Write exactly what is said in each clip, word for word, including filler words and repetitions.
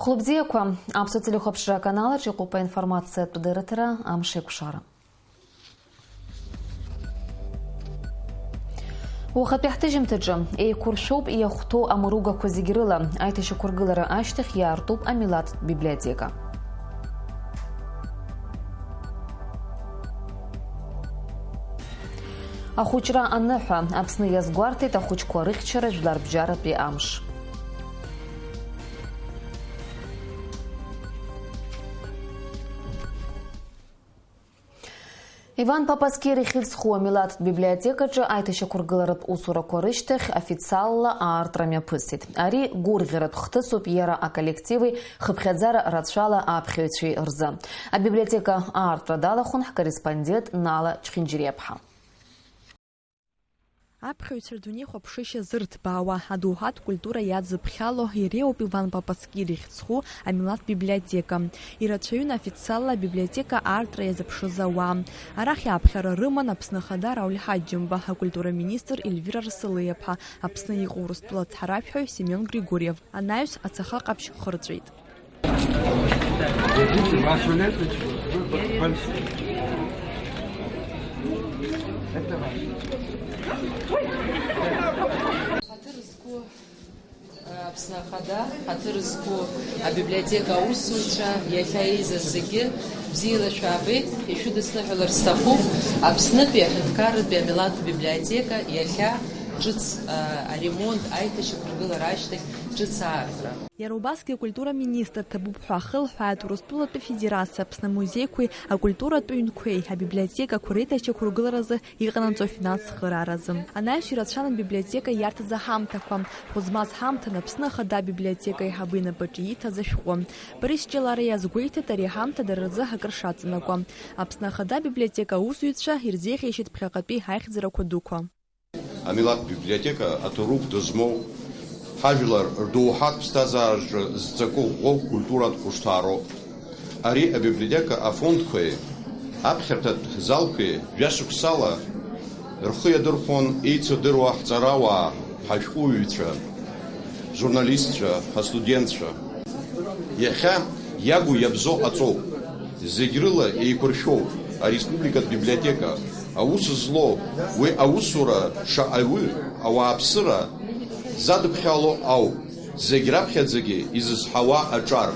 Хәлыбзиақәа, аԥсуа телехәаԥшра аканалаҿ иҟоуп аинформациатә дырраҭара Амшеикәшара. Уахатәи ҳҭыжьымҭаҿы еиқәыршәоуп иахәҭоу амыругақәа зегь рыла, аиҭашьақәыргылара ашьҭахь иаартуп амилаҭтә библиотека. Ахәыҷра аныҳәа, Аԥсны иазгәарҭеит ахәыҷқәа рыхьчара жәларбжьаратәи амш. Иван Папаскир ихьӡ зху амилаҭтә библиотекаҿы аиҭашьақәыргыларатә усурақәа рышьҭахь официалла аартра мҩаԥысит. Ари гәырӷьаратә хҭысуп иара аколлективи хыԥхьаӡара рацәала аԥхьаҩцәеи рзы. Абиблиотека аартра далахәын ҳкорреспондент Нала Чхинџьириаԥҳа. Аԥхьаҩцәа рдунеихәаԥшышьа зырҭбаауа, адоуҳатә культура иадзыԥхьало иреиуоуп Иван Папаскир ихьӡ зху амилаҭтә библиотека. Ирацәаҩын официалла абиблиотека аартра иазыԥшыз ауаа. Арахь иааԥхьара рыман Аԥсны Ахада Рауль Ҳаџьымба, акультура министр Ельвира Рсалиаԥҳа, Аԥсны иҟоу Урыстәыла ацҳаражәҳәаҩ Семион Григорьев. Анаҩс ацаха ҟаԥшь хырҵәеит. Ҳаҭыр зқәу, Аԥсны Ахада, ҳаҭыр зқәу абиблиотека аусзуҩцәа, иахьа еизаз зегьы бзиала шәаабеит, ишәыдысныҳәалар сҭахуп, Аԥснытәи аҳәынҭқарратәи амилаҭтә библиотека иахьа ҿыц, а, аремонт, аиҭашьақәыргылара ашьҭахь ҿыц аартра. Иара убасгьы акультура министр ҭабуп ҳәа ахылҳәааит Урыстәылатәи Афедерациа Аԥсны амузеиқәеи акультуратә ҩнқәеи абиблиотекақәа реиҭашьақәыргыларазы иҟанаҵо афинанс цхырааразы. Анаҩс ирацәан абиблиотека иарҭаз аҳамҭақәа. Хәы змаз ҳамҭан Аԥсны Ахада абиблиотека аиҳабы инапаҿы ииҭаз ашәҟәы. Борис Ҷалариа иазгәеиҭеит ари аҳамҭа дара рзы акыр шаҵанакуа. Аԥсны Ахада абиблиотека аусзуҩцәа ирзеиӷьеишьеит ԥхьаҟатәи аихьӡарақәа дуқәа. Амилаҭтә библиотека аҭоурых ду змоу, ҳажәлар рдоуҳатә ԥсҭазаараҿы зҵакы ӷәӷәоу культуратә хәышҭаароуп. Ари абиблиотека афондқәеи аԥхьарҭатә залқәеи жәашықәсала рхы иадырхәон еицырдыруа ҳҵарауаа, ҳашәҟәыҩҩцәа, журналистцәа, ҳастудентцәа. Иахьа иагу иабзоу аҵоуп. Зегь рыла еиқәыршәоуп ареспубликатә библиотека. Аус злоу уи аусура шаҟаҩы ауааԥсыра задыԥхьало ауп зегь раԥхьаӡагьы изызҳауа аҿар.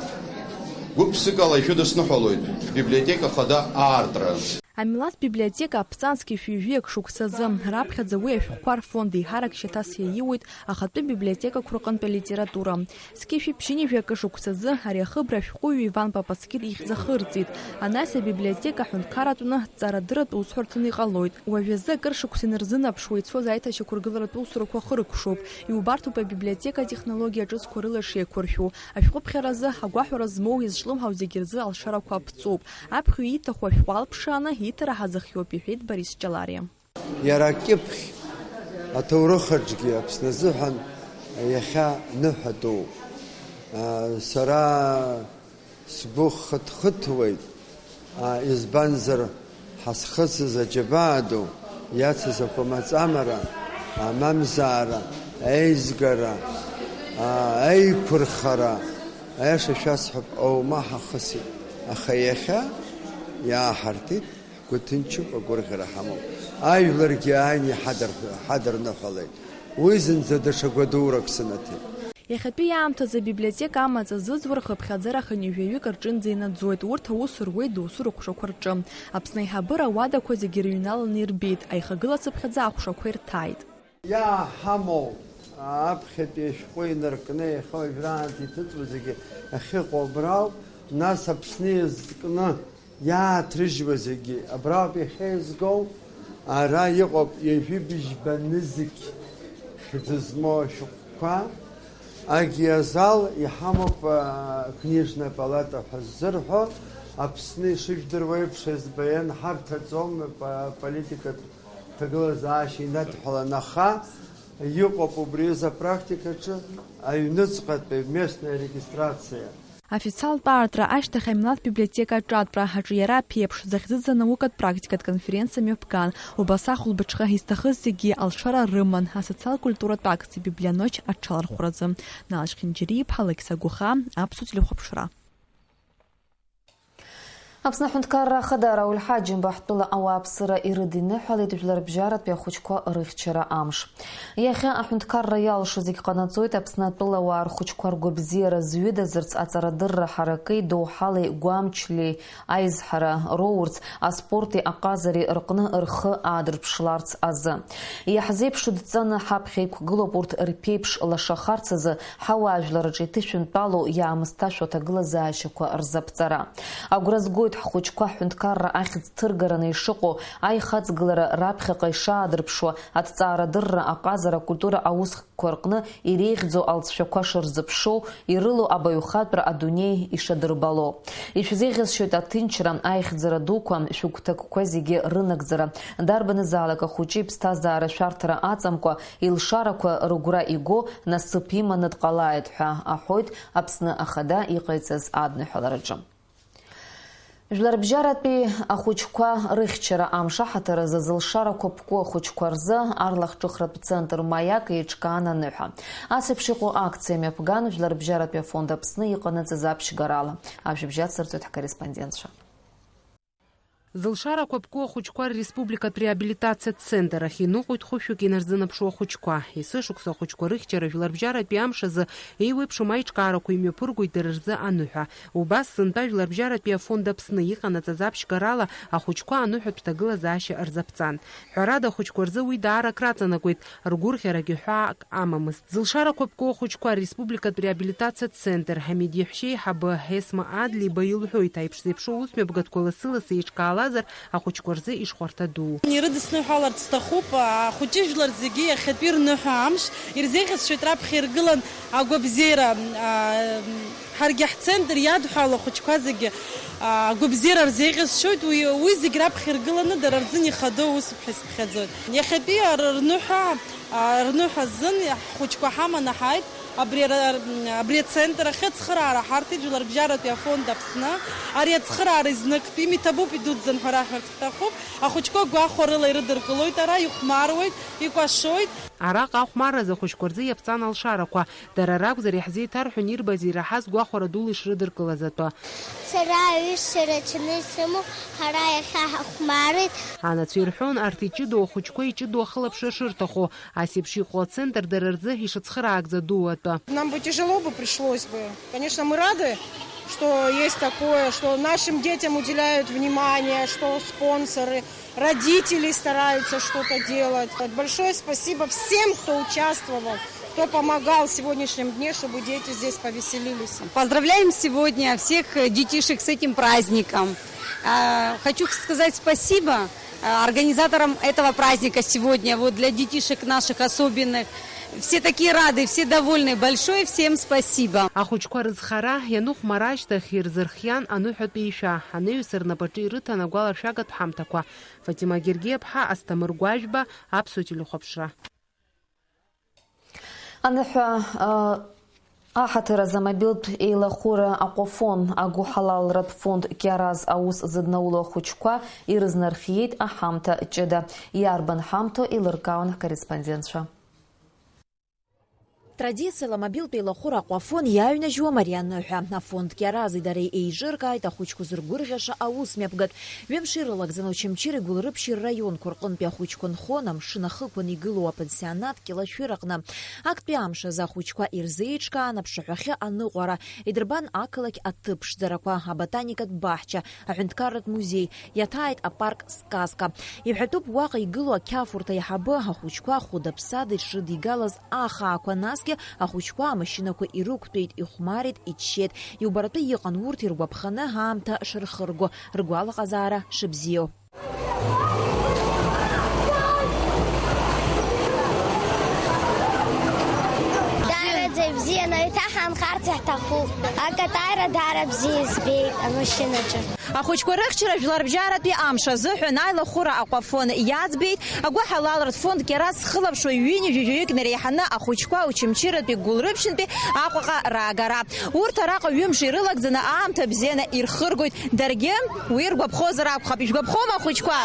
Гәык-ԥсыкала ишәыдысныҳәалоит шәбиблиотека хада аартра. Амилаҭтә библиотека аԥҵан зқьи жәаҩык шықәсазы, раԥхьаӡа уи ашәҟәқәа рфонд еиҳарак шьаҭас иаиуеит ахатәы библиотекақәа рҟынтә алитература. Зқьи жәшәи ԥшьынҩажәи акы шықәсазы ари ахыбра ашәҟәыҩҩы Иван Папаскир ихьӡ ахырҵеит. Анаҩс абиблиотека ҳәынҭқарратәны ҭҵаарадырратә усҳәарҭаны иҟалоит. Уажәазы акыр шықәса инарзынаԥшуа ицоз аиҭашьақәыргыларатә усурақәа хыркәшоуп. Иубарҭоуп абиблиотека атехнологиа ҿыцқәа рыла шеиқәыршәу. Ашәҟәыԥхьаразы агәаҳәара змоу изҿлымҳау зегьы рзы алшарақәа аԥҵоуп. Аԥхьаҩ ииҭаху ашәҟәы алԥшааны иҭара ҳазыхиоуп, иҳәеит Борис Ҷалариа. Иара акьыԥхь аҭоурыхаҿгьы Аԥсны азыҳәан иахьа ныҳәатәуп. Сара сгәы хыҭхыҭуеит, избанзар, ҳазхысыз аџьабаа ду иацыз ақәамаҵамара, амамзаара, еизгара, еиқәырхара, аиаша шәасҳәап, оума ҳахысит. Аха иахьа иааҳарҭеит. Ҳгәы ҭынчуп, агәырӷьара ҳамоуп. Ажәларгьы ааины иҳадыр-, ҳадырныҳәалеит. Уи зынӡа даҽа гәадурак сынаҭеит. Иахьатәи аамҭазы абиблиотека амаҵ азызуа рхыԥхьаӡара хынҩажәаҩык рҿынӡа инаӡоит, урҭ аус руеит доусы рыҟәшақәа рҿы. Аԥсны аиҳабыра ауадақәа зегьы рыҩналаны ирбеит, аихагыла цыԥхьаӡа аҟәшақәа ирҭааит. Иааҳамоу аԥхьатәи ашәҟәы инаркны иахьа уажәраанӡа иҭыҵуа зегьы ахьыҟоу абрауп, нас Аԥсны иазкны иааҭрыжьуа зегьы абраоуп иахьеизгоу, ара иҟоуп ҩажәи быжьба нызқь хьӡы змоу ашәҟәқәа, агиазал иҳамоуп, а, книжная палата ҳәа ззырҳәо, Аԥсны ишыжәдыруа еиԥш, СБН ҳарҭаӡом, па-, политикатә ҭагылазаашьа инадҳәалан, аха иҟоуп убри аҩыза апрактикаҿы аҩныҵҟатәи местная регистрациа. Афициалтә аартра ашьҭахь амилаҭ библиотека аҿатәра аҿиара аԥеиԥш, захьӡыз анаукатә практикатә конференциа мҩаԥган. Убас ахәылбыҽха изҭахыз зегьы алшара рыман, асоциал-культуратә акциа Библионочь аҽалархәразы. Налшь Хинџьариа-иԥҳа, Алықьса Гәыхаа, Аԥсуа телехәаԥшра. Аԥсны аҳәынҭқарра ахада Рауль Ҳаџьымба ҳтәыла ауааԥсыра ирыдиныҳәалеит жәларбжьаратәи ахәыҷқәа рыхьчара амш. Иахьа аҳәынҭқарра иалшо зегь ҟанаҵоит Аԥсны атәылауаа рхәыҷқәа ргәабзиара зҩыдазырц аҵарадырра ҳаракеи доуҳалеи Гәамчлеи аизҳара роурц аспорти аҟазареи рҟны рхы аадырԥшларц азы. Иаҳзеиԥшыдҵаны ҳаԥхьа иқәгылоуп урҭ рԥеиԥш лашахарц азы ҳауаажәларраҿы иҭышәынтәалоу иаамысҭашәо аҭагылазаашьақәа рзаԥҵара. Агәра згоит ҳхәыҷқәа ҳҳәынҭқарра ахьӡ ҭыргараны ишыҟоу, аихаҵгылара раԥхьаҟа ишаадырԥшуа, аҭҵаарадырра, аҟазара, акультура аусқәа рҟны иреиӷьӡоу алҵшәақәа шырзыԥшу, ирылоу абаҩхатәра адунеи ишадырбало. Ишәзеиӷьасшьоит аҭынчра, аихьӡара дуқәа, шәыгәҭакқәа зегьы рынагӡара. Дарбанызаалак ахәыҷы иԥсҭазаара шәарҭара аҵамкәа, илшарақәа рыгәра иго, насыԥ иманы дҟалааит ҳәа аҳәоит Аԥсны Ахада иҟаиҵаз адныҳәалараҿы. Жәларбжьаратәи ахәыҷқәа рыхьчара амш аҳаҭыр азы зылшарақәа ԥку ахәыҷқәа рзы арлахҿыхратә центр Маиак еиҿкаан аныҳәа. Ас еиԥш иҟоу акциа мҩаԥган Жәларбжьаратәи афонд Аԥсны иҟанаҵаз аԥшьгарала. Ажәабжь ацырҵоит ҳкорреспондентцәа. Зылшарақәа ԥку ахәыҷқәа рреспубликатә реабилитациатә центр ахь иныҟәоит хәышәҩык инарзынаԥшуа ахәыҷқәа. Есышықәса ахәыҷқәа рыхьчара жәларбжьаратәи амш азы еиуеиԥшым аиҿкаарақәа имҩаԥыргоит дара рзы аныҳәа. Убас сынтәа Жәларбжьаратәи афонд Аԥсны иҟанаҵаз аԥшьгарала ахәыҷқәа аныҳәатә ҭагылазаашьа рзаԥҵан. Ҳәарада, ахәыҷқәа рзы уи даара акраҵанакуеит, ргәырӷьарагьы ҳәаак амамызт. Зылшарақәа ԥку ахәыҷқәа республикатә реабилитациатә центр Ҳамид иаҳәшьа еиҳабы Есма Адлиба илҳәоит, аиԥш зеиԥшу аусмҩаԥгатәқәа лассы-лассы еиҿкаалазар, ахәыҷқәа рзы ишхәарҭа дуу. Ирыдысныҳәаларц сҭахуп, ахәыҷы жәлар зегьы иахьатәи рныҳәа амш ирзеиӷьасшьоит раԥхьа иргылан агәабзиара, а, ҳаргьы ҳцентр иадҳәало ахәыҷқәа зегьы, а, агәабзиара рзеиӷьасшьоит, уи, уи зегь раԥхьа иргыланы дара рзын ихадоу усуп ҳәа исыԥхьаӡоит. Иахьатәи ар-, рныҳәа, а, рныҳәа азын ҳхәыҷқәа ҳаманы ҳааит, абри ара-, абри ацентр ахь ацхыраара ҳарҭеит Жәларбжьаратәи афонд Аԥсны. Ари ацхыраара изныктәим, иҭабуп, идуӡӡан ҳәа раҳәарц ҳҭахуп. Ахәыҷқәа гәахәарыла ирыдыркылоит ара, ихәмаруеит, икәашоит. Араҟа ахәмарразы ахәыҷқәа рзы иаԥҵан алшарақәа. Дара ракәзар, иаҳзеиҭарҳәон ирбаз ираҳаз гәахәара дула ишрыдыркылаз атәы. Сара аҩызцәа рацәаны исымоуп, ҳара иахьа ҳахәмарит. Анацәа ирҳәон, арҭ иҷыдоу ахәыҷқәа иҷыдоу ахылаԥшра шырҭаху, ас еиԥш иҟоу ацентр дара рзы ишыцхыраагӡа дуу атәы. Нам бы тяжело бы пришлось бы. Конечно, мы рады, что есть такое, что нашим детям уделяют внимание, что спонсоры, родители стараются что-то делать. Вот большое спасибо всем, кто участвовал, кто помогал в сегодняшнем дне, чтобы дети здесь повеселились. Поздравляем сегодня всех, э, детишек с этим праздником. А, хочу сказать спасибо, э, организаторам этого праздника сегодня, вот для детишек наших особенных. Все такие рады, все довольны. Большое всем спасибо. Ахәыҷқәа рызхара ианыхәмара ашьҭахь ирзырхиан аныҳәатәи ишәа, анаҩс рнапаҿы ирыҭан агәаларшәагатә ҳамҭақәа. Фатима Гергиаԥҳа, Асҭамыр Гәажәба, Аԥсуа телехәаԥшра. Аныҳәа, а, аҳаҭыр азы амобилтә еилахәыра Аҟәафон агәыҳалалратә фонд Кьараз аус зыднауло ахәыҷқәа ирызнархиеит аҳамҭа ҷыда. Иарбан ҳамҭоу еилыркаауан ҳкорреспондентцәа. Традициала амобилтә еилахәыра Аҟәафон иаҩнажьуа мариа аныҳәа. Афонд Кьараз идареи еиҿыркааит ахәыҷқәа зыргәырӷьаша аус мҩаԥгатә. Ҩымш ирылагӡаны Очамчыреи Гәылрыԥшьи рраионқәа рҟынтәи ахәыҷқәа нхон амшын ахықәан игылоу апансионат Кьалашәыраҟны. Актәи амш азы ахәыҷқәа ирзеиҿкаан аԥшаҳәахьы аныҟәара, идырбан ақалақь аҭыԥ ԥшӡарақәа, аботаникатә баҳча, аҳәынҭқарратә музеи, иаҭааит апарк Сказка. Иҳәатәуп уаҟа игылоу ақьафурҭа аиҳабы ахәыҷқәа хәыда-ԥсада ишрыдигалаз ахаақәа, насгьы ахәыҷқәа амашьынақәа ирықәтәеит, ихәмарит, иччеит. Иубаратәы иҟан урҭ иргәаԥханы аамҭа шырхырго, ргәалаҟазаара шыбзиоу. Даараӡа ибзиан Еиҭаҳанхарц иаҳҭахуп. Акатаира даара бзиа избеит амашьынаҿы. Ахәыҷқәа рыхьчара жәларбжьаратәи амш азыҳәан аилахәыра Аҟәафон иаӡбеит. Агәыҳалалратә фонд Кьараз зхылаԥшуа ҩынҩажәаҩык инареиҳаны ахәыҷқәа Очамчыратәи Гәылрыԥшьынтәи Аҟәаҟа раагара. Урҭ араҟа ҩымш ирылагӡаны аамҭа бзианы ирхыргоит. Даргьы уи ргәаԥхозар акәхап. Ижәгәаԥхома, ахәыҷқәа?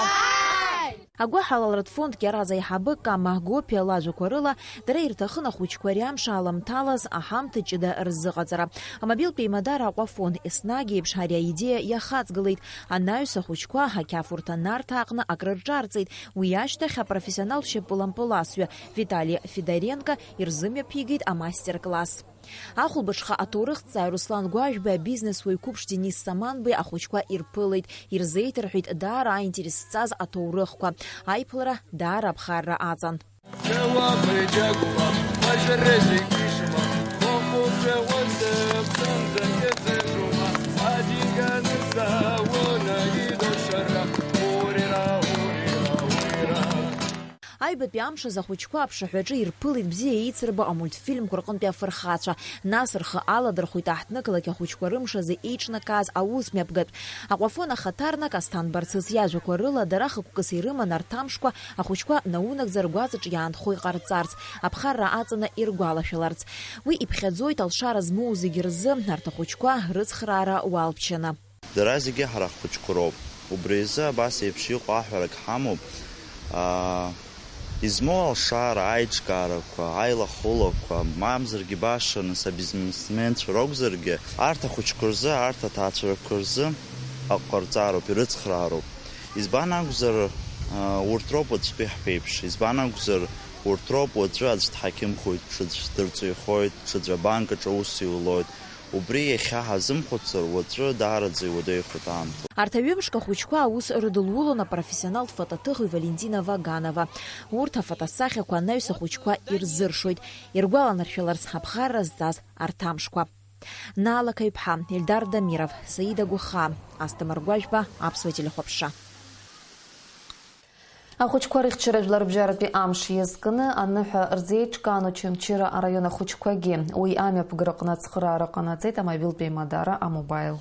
Агәыҳалалратә фонд Кьараз аиҳабы Кама Гопиа лажәақәа рыла, дара ирҭахын ахәыҷқәа ари амш аламҭалаз аҳамҭа ҷыда рзыҟаҵара. Амобилтә еимадара Аҟәафон еснагь еиԥш ари аидеиа иахаҵгылеит. Анаҩс ахәыҷқәа ақьафурҭа Нарҭаа аҟны акрырҿарҵеит. Уи ашьҭахь апрофессионал шьапылампыласҩы Витали Федоренко ирзымҩаԥигеит амастер-класс. Ахәылбыҽха аҭоурыхҭҵааҩ Руслан Гәажәбеи абизнес уаҩ қәыԥш Денис Саманбеи ахәыҷқәа ирԥылеит, ирзеиҭарҳәеит даара аинтерес зҵаз аҭоурыхқәа. Аиԥылара даара аԥхарра аҵан. Аҩбатәи амш азы ахәыҷқәа аԥшаҳәаҿы ирԥылеит бзиа еицырбо амультфильмқәа рҟынтәи афырхацәа, нас рхы аладырхәит аҳҭнықалақь ахәыҷқәа рымш азы еиҿнакааз аусмҩаԥгатә. Аҟәафон ахаҭарнак Асҭан Барцыц иажәақәа рыла, дара хықәкыс ирыман арҭ амшқәа ахәыҷқәа наунагӡа ргәаҵаҿ иаанхо иҟарҵарц, аԥхарра аҵаны иргәалашәаларц. Уи иԥхьаӡоит алшара змоу зегь рзы, арҭ ахәыҷқәа рыцхраара уалԥшьаны. Дара зегьы ҳара ҳхәыҷқәа роуп. Убри азы абас еиԥш иҟоу аҳәарак ҳамоуп. Аа, измоу алшара, аиҿкаарақәа, аилахәылақәа, мамзаргьы башаны абизнесменцәа ракәзаргьы, арҭ ахәыҷқәа рзы, арҭ аҭаацәарақәа рзы аҟарҵароуп, ирыцхраароуп. Избан акәзар, аа, урҭ роуп уаҵәтәи ҳԥеиԥш. Избан акәзар, урҭ роуп уаҵәы аӡә дҳақьымхоит, ҽаӡә дырҵаҩхоит, ҽаӡә абанк аҿы аус иулоит. Убри иахьа ҳазымхәыцыр, уаҵәы даараӡа иуадаҩхоит аамҭа. Арҭ аҩымшк ахәыҷқәа аус рыдылулон апрофессионалтә фотоҭыхҩы Валентина Ваганова. Урҭ афотосахьақәа анаҩс ахәыҷқәа ирзыршоит, иргәаланаршәаларц аԥхарра зҵаз арҭ амшқәа. Наала Қаҩԥҳа, Ельдар Дамиров, Саида Гәыхаа, Асҭамыр Гәажәба, Аԥсуа телехәаԥшра. Ахәыҷқәа рыхьчара жәларбжьаратәи амш иазкны аныҳәа рзеиҿкаан Очамчыра араион ахәыҷқәагьы. Уи амҩаԥгараҟны ацхыраара ҟанаҵеит амобилтә еимадара А-Мобаил.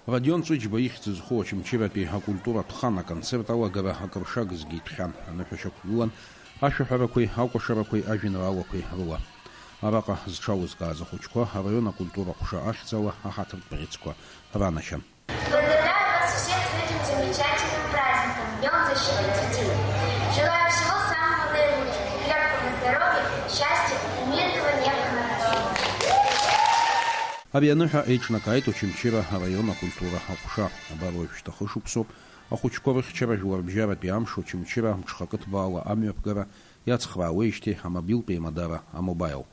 Родион Ҵәыџьба ихьӡ зху Очамчыратәи акультуратә хан аконцерт алагара акыршагазгьы иҭәхьан, аныҳәа шьақәгылан ашәаҳәарақәеи акәашарақәеи ажәеинраалақәеи рыла. Араҟа зҽалызкааз ахәыҷқәа араион акультура ҟәша ахьӡала аҳаҭыртә бӷьыцқәа ранашьан. Поздравляю вас всех с этим замечательным праздником, Днём защиты детей. Желаю всего самого наилучшего, крепкого здоровья, счастья и мирного неба над головой. Ари аныҳәа еиҿнакааит Очамчыра араион акультура аҟәша. Абар уажәшьҭа хышықәсоуп ахәыҷқәа рыхьчара жәларбжьаратәи амш Очамчыра амҽхакы ҭбаала амҩаԥгара иацхраауеижьҭеи амобилтә еимадара А-Мобаил.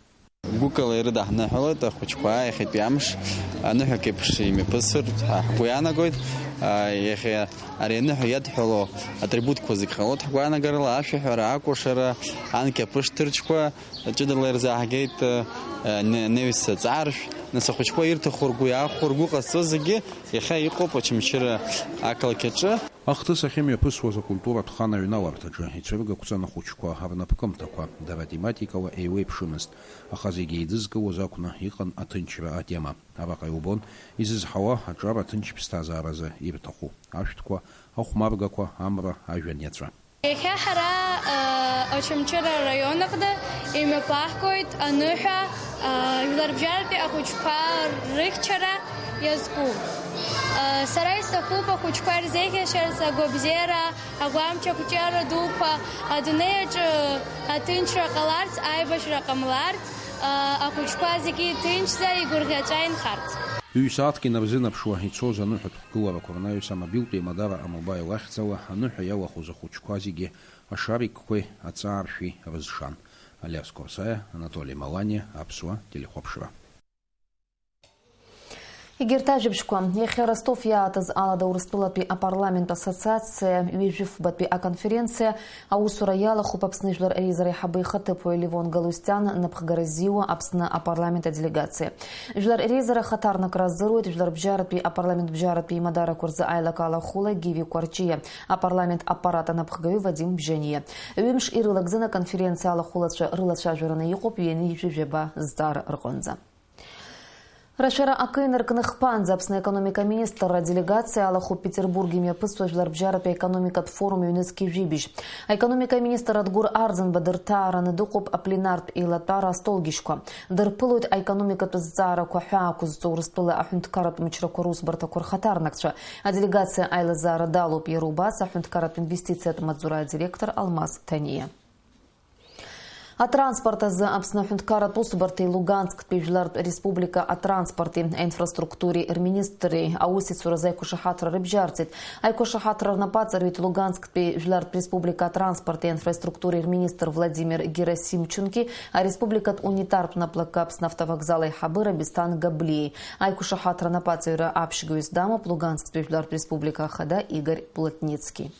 Гәыкала ирыдаҳныҳәалоит ахәыҷқәа иахьатәи амш аныҳәак еиԥш имҩаԥысыртә ҳәа ҳгәы иаанагоит. Иахьа ари аныҳәа иадҳәало атрибутқәа зегь ҟалоит ҳгәаанагарала, ашәаҳәара, акәашара, анкьа аԥышәҭырчқәа ҷыдала ирзааҳгеит, не-, неҩс аҵааршә, нас ахәыҷқәа ирҭаху ргәы иаахәо, ргәы ҟазҵо зегьы иахьа иҟоуп Очамчыра ақалақь аҿы. Ахҭыс ахьымҩаԥысуаз акультуратә хан аҩналарҭаҿы ицәыргақәҵан ахәыҷқәа рнапкымҭақәа, дара тематикала еиуеиԥшымызт, аха зегьы еидызкылоз акәны иҟан аҭынчра атема. Араҟа иубон изызҳауа аҿар аҭынч ԥсҭазааразы ирҭаху, ашәҭқәа, ахәмаргақәа, амра, ажәҩан иаҵәа. Иахьа ҳара, э, Очамчыра араион аҟны имҩаԥаҳгоит аныҳәа, э, жәларбжьаратәи ахәыҷқәа рыхьчара иазку. Э, сара исҭахуп ахәыҷқәа ирзеиӷьашьарц агәабзиара, агәамч, ақәҿиара дуқәа, адунеи аҿы аҭынчра ҟаларц, аибашьра ҟамларц, э, ахәыҷқәа зегьы иҭынчӡа, игәырӷьаҵәа инхарц. Ҩ-сааҭк инарзынаԥшуа ицоз аныҳәатә гыларақәа рнаҩс амобилтә еимадара А-Мобаил ахьӡала аныҳәа иалахәыз ахәыҷқәа зегьы ашарикқәеи аҵааршәи рызшан. Алиас Корсаиа, Анатоли Маланиа, Аԥсуа телехәаԥшра. Егьырҭ ажәабжьқәа, иахьа Ростов иаатыз Алада Урыстәылатәи апарламент ассоциациа ҩажәифбатәи аконференциа аусура иалахәуп Аԥсны Жәлар Реизара аиҳабы ихаҭыԥуаҩ Левон Галустиан напхгара ззиуа Аԥсны апарламент аделегациа. Жәлар Реизара ахаҭарнакра азыруеит Жәларбжьаратәи апарламент бжьаратәи имадарақәа рзы аилакаала ахәыла Гиви Кәарҷиа, апарламент аппарат анапхгаҩы Вадим Бжьаниа. Ҩымш ирылагӡаны аконференциа алахәылацәа рылацәажәараны иҟоуп ҩынҩажәи жәаба зҵаара рҟынӡа. Рашәара акы инаркны хԥаанӡа Аԥсны аекономика аминистрра аделегациа алахәуп Петербург имҩаԥысуа жәларбжьаратәи аекономикатә форум ҩнызқьи жәибжь. Аекономика аминистр Адгәыр Арӡынба дырҭаараны дыҟоуп апленартә еилатәара астолгьежьқәа. Дырԥылоит аекономикатә зҵаарақәа ҳәаақәа зҵоу Урыстәыла аҳәынҭқарратә мчрақәа русбарҭақәа рхаҭарнакцәа. Аделегациа аилазаара далоуп иара убас аҳәынҭқарратә инвестициатә маҵзура адиректор Алмаз Ҭаниа. Атранспорт азы Аԥсны аҳәынҭқарратә усбарҭеи Лугансктәи Жәлартә Республика атранспорти аинфраструктуреи рминистрреи аусеицуразы аиқәшаҳаҭра рыбжьарҵеит. Аиқәшаҳаҭра рнапы аҵарҩит Лугансктәи Жәлартә Республика атранспорти аинфраструктуреи рминистр Владимир Герасимчунки, ареспубликатә унитартә наплакы Аԥсны автовокзал аиҳабы Рабисҭан Габлиеи. Аиқәшаҳаҭра анапаҵаҩра аԥшьгаҩыс дамоуп Лугансктәи Жәлартә Республика ахада Игорь Плотницки.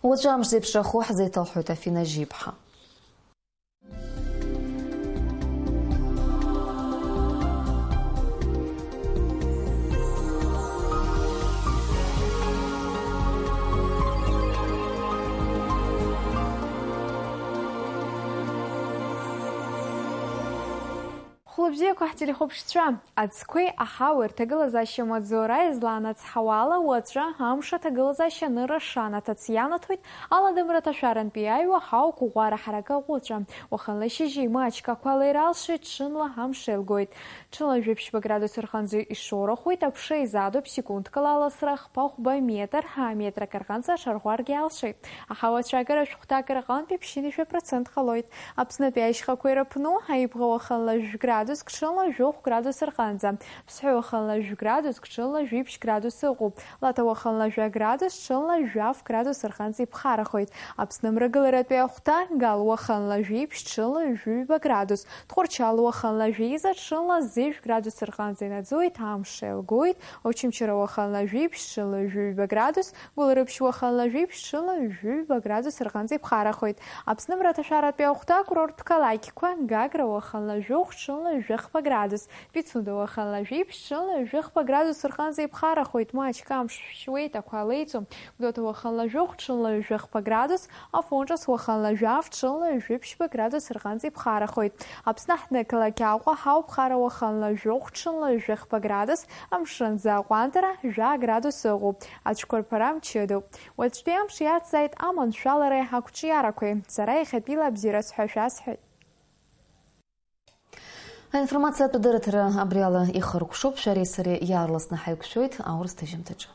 Уаҵәы амш зеиԥшрахо ҳзеиҭалҳәоит Афина Жьиԥҳа. Хәлыбзиақәа ҳтелехәаԥшцәа, аӡқәеи аҳауеи рҭагылазаашьа маҵзура излаанацҳауа ала, уаҵәы амш аҭагылазаашьа анырра шанаҭац ианаҭоит аладамра аҭашәарантәи иааҩуа ҳауа қәыӷәӷәара ҳаракы аҟәыҵәа. Уахынла шьыжьи маҷк ақәа леира алшоит, ҽынла амш еилгоит. Ҽынла жәиԥшьба градус рҟынӡа ишоурахоит, аԥша изаатуп секундкала аласра хԥа-хәба метр, аметр акы рҟынӡа аҽарӷәӷәаргьы алшоит. Аҳауа ацәаакыра шәҟәҭак рҟынтә ԥшьынҩажәа процент ҟалоит. Аԥснытәи ашьхақәа ирыԥну, Аибӷа уахынла жәградус, ҽынла жәохә градус рҟынӡа. Ԥсҳәы уахынла жәградус, ҽынла жәиԥшь градус ыҟоуп. Лаҭа уахынла жәаградус, ҽынла жәаф градус рҟынӡа иԥхарахоит. Аԥсны мрагыларатәи ахәҭа, Гал уахынла жәиԥшь, ҽынла жәаҩба градус. Тҟәарчал уахынла жәеиза, ҽынла зежә градус рҟынӡа инаӡоит, амш еилгоит. Очамчыра уахынла жәиԥшь, ҽынла жәаҩба градус. Гәылрыԥшь уахынла жәиԥшь, ҽынла жәаҩба градус рҟынӡа иԥхарахоит. Аԥсны мраҭашәаратәи ахәҭа, акурорттә қалақьқәа, Гагра уахынла жәохә, ҽынла жәахԥа градус, Пицунда уахынла жәиԥшь, ҽынла жәахԥа градус рҟынӡа иԥхарахоит, маҷк амш шәуеит, ақәа леиҵом. Гәдоуҭа уахынла жәохә, ҽынла жәахԥа градус, Афон Ҿыц уахынла жәаф, ҽынла жәиԥшьба градус рҟынӡа иԥхарахоит. Аԥсны аҳҭнықалақь Аҟәа ҳауп, Хара уахынла жәохә, ҽынла жәахԥа градус, Амшынӡы аҟәандара жәа градус ыҟоуп, ацәқәырԥара мчыдоуп. Уаҵәтәи амш иацзааит аманшәалареи ақәҿиарақәеи. Сара иахьатәиала абзиара сҳәа шәасҳәоит. Аинформациатә дырраҭара абри ала ихыркәшоуп, шәареи сареи иаарласны ҳаиқәшәоит аурыс ҭыжьымҭаҿы.